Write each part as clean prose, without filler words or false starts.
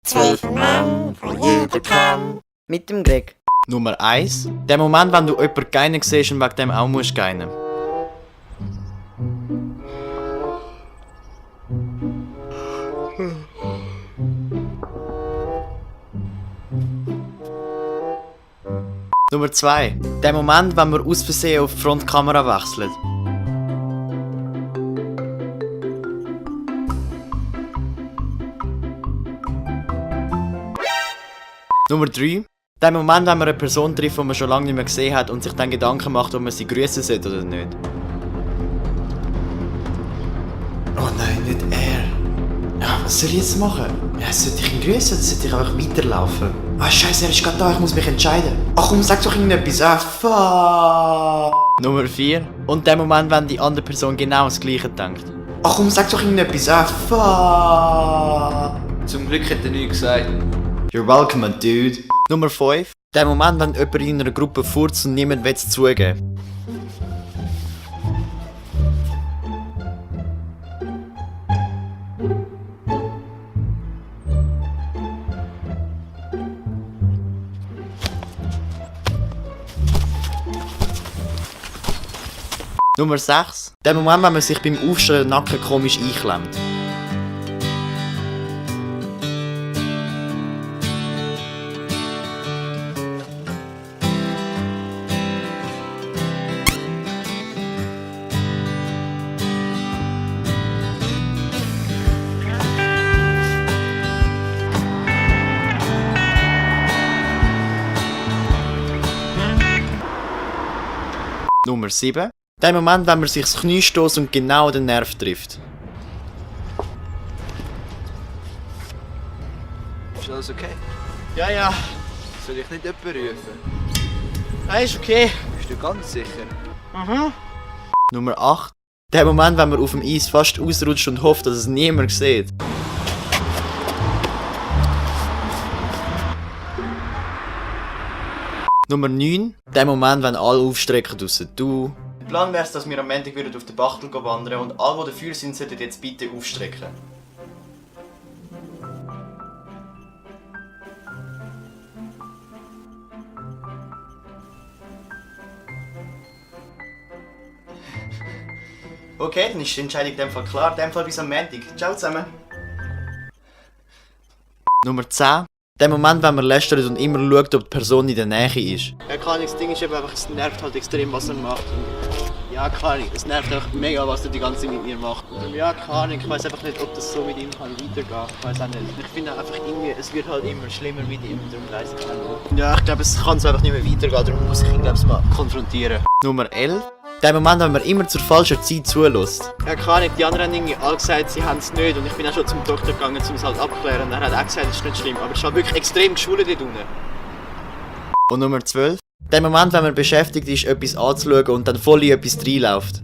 12 Mann von jeder Kamm. Mit dem Greg. Nummer 1. Der Moment, wenn du jemanden geinen siehst und wegen dem auch musst geinen. Nummer 2. Der Moment, wenn man aus Versehen auf die Frontkamera wechselt. Nummer 3. Der Moment, wenn man eine Person trifft, die man schon lange nicht mehr gesehen hat und sich dann Gedanken macht, ob man sie grüßen sollte oder nicht. Oh nein, nicht er. Ja, was soll ich jetzt machen? Ja, sollte ich ihn grüßen oder sollte ich einfach weiterlaufen? Ah, scheiße, er ist gerade da, ich muss mich entscheiden. Ach komm, sag doch irgendetwas. Ah, fuck. Nummer 4. Und der Moment, wenn die andere Person genau das Gleiche denkt. Ach komm, sag doch irgendetwas. Ah, fuck. Zum Glück hat er nichts gesagt. You're welcome, my dude. Nummer 5. Der Moment, wenn jemand in einer Gruppe furzt und niemand will es zugeben. Nummer 6. Der Moment, wenn man sich beim Aufstehen den Nacken komisch einklemmt. Nummer 7. Der Moment, wenn man sich das Knie stößt und genau den Nerv trifft. Ist alles okay? Ja, ja. Soll ich nicht jemanden rufen? Nein, ist okay. Bist du ganz sicher? Nummer 8. Der Moment, wenn man auf dem Eis fast ausrutscht und hofft, dass es niemand sieht. Nummer 9. Der Moment, wenn alle aufstrecken draussen. Du. Der Plan wäre es, dass wir am Montag auf den Bachtel wandern und alle, die dafür sind, sollten jetzt bitte aufstrecken. Okay, dann ist die Entscheidung in dem Fall klar. In dem Fall bis am Montag. Ciao zusammen. Nummer 10. Der Moment, wenn man lästert und immer schaut, ob die Person in der Nähe ist. Ja, keine Ahnung, das Ding ist eben einfach, es nervt halt extrem, was er macht. Und ja, keine Ahnung, es nervt einfach mega, was er die ganze Zeit mit mir macht. Und ja, keine Ahnung, ich weiß einfach nicht, ob das so mit ihm kann weitergehen kann. Ich weiß auch nicht. Ich finde einfach irgendwie, es wird halt immer schlimmer mit ihm, darum weiss ich auch nicht. Ja, ich glaube, es kann so einfach nicht mehr weitergehen, darum muss ich ihn, glaube ich, mal konfrontieren. Nummer 11. Der Moment, wenn man immer zur falschen Zeit zulässt. Ja, keine Ahnung, die anderen haben irgendwie alle gesagt, sie haben es nicht. Und ich bin auch schon zum Doktor gegangen, um es halt abzuklären. Und er hat auch gesagt, es ist nicht schlimm. Aber es ist halt wirklich extrem geschwollen dort unten. Und Nummer 12. Der Moment, wenn man beschäftigt ist, etwas anzuschauen und dann voll in etwas reinläuft.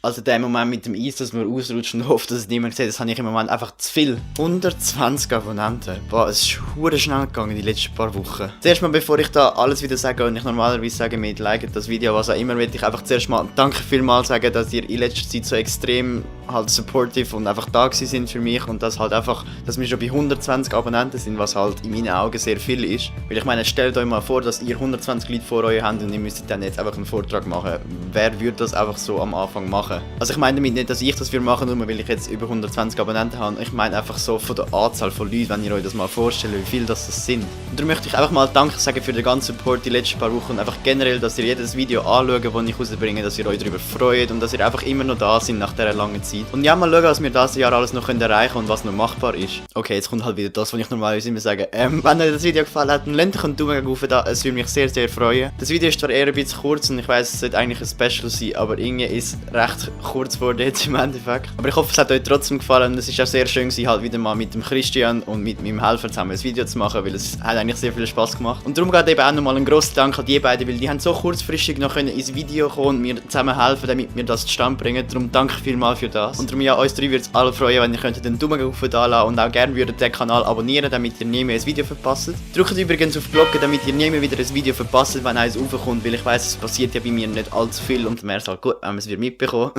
Also der Moment mit dem Eis, dass man ausrutscht und hofft, dass es niemand sieht, das habe ich im Moment einfach zu viel. 120 Abonnenten. Boah, es ist verdammt schnell gegangen die letzten paar Wochen. Zuerst mal, bevor ich da alles wieder sage und ich normalerweise sage, mit liket das Video, was auch immer, will ich einfach zuerst mal danke vielmals sagen, dass ihr in letzter Zeit so extrem halt supportive und einfach da gewesen sind für mich und dass halt einfach, dass wir schon bei 120 Abonnenten sind, was halt in meinen Augen sehr viel ist. Weil ich meine, stellt euch mal vor, dass ihr 120 Leute vor euch habt und ihr müsstet dann jetzt einfach einen Vortrag machen. Wer würde das einfach so am Anfang machen? Also ich meine damit nicht, dass ich das machen nur weil ich jetzt über 120 Abonnenten habe. Ich meine einfach so von der Anzahl von Leuten, wenn ihr euch das mal vorstellt, wie viel das sind. Und darum möchte ich einfach mal Danke sagen für den ganzen Support die letzten paar Wochen und einfach generell, dass ihr jedes Video anschaut, das ich rausbringe, dass ihr euch darüber freut und dass ihr einfach immer noch da seid nach dieser langen Zeit. Und ja, mal schauen, was wir dieses Jahr alles noch erreichen können und was noch machbar ist. Okay, jetzt kommt halt wieder das, was ich normalerweise immer sage. Wenn euch das Video gefallen hat, dann lasst euch einen Daumen hoch da, es würde mich sehr, sehr freuen. Das Video ist zwar eher ein bisschen kurz und ich weiss, es sollte eigentlich ein Special sein, aber irgendwie ist es recht kurz vor jetzt im Endeffekt. Aber ich hoffe, es hat euch trotzdem gefallen. Und es ist auch sehr schön gewesen, halt wieder mal mit dem Christian und mit meinem Helfer zusammen ein Video zu machen, weil es hat eigentlich sehr viel Spaß gemacht. Und darum geht eben auch nochmal ein grosser Dank an die beiden, weil die haben so kurzfristig noch ins Video kommen und mir zusammen helfen, damit wir das zustande bringen. Darum danke vielmals für das. Und darum ja, uns drei würde es alle freuen, wenn ihr könntet einen Daumen hoch da lassen und auch gerne würdet den Kanal abonnieren, damit ihr nie mehr ein Video verpasst. Drückt übrigens auf die Glocke, damit ihr nie mehr wieder ein Video verpasst, wenn eins raufkommt, weil ich weiss, es passiert ja bei mir nicht allzu viel und dann wäre es halt gut, wenn man es wieder mitbekommen.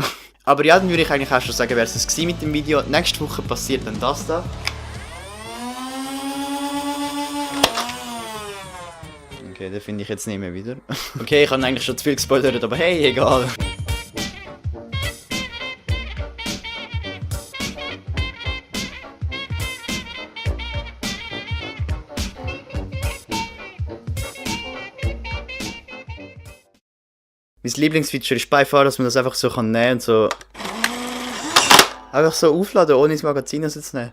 Aber ja, dann würde ich eigentlich auch schon sagen, wäre es das mit dem Video. Nächste Woche passiert dann das da. Okay, den finde ich jetzt nicht mehr wieder. Okay, ich habe eigentlich schon zu viel gespoilert, aber hey, egal. Mein Lieblingsfeature ist bei far, dass man das einfach so nehmen kann und so. Einfach so aufladen, ohne ins Magazin zu nehmen.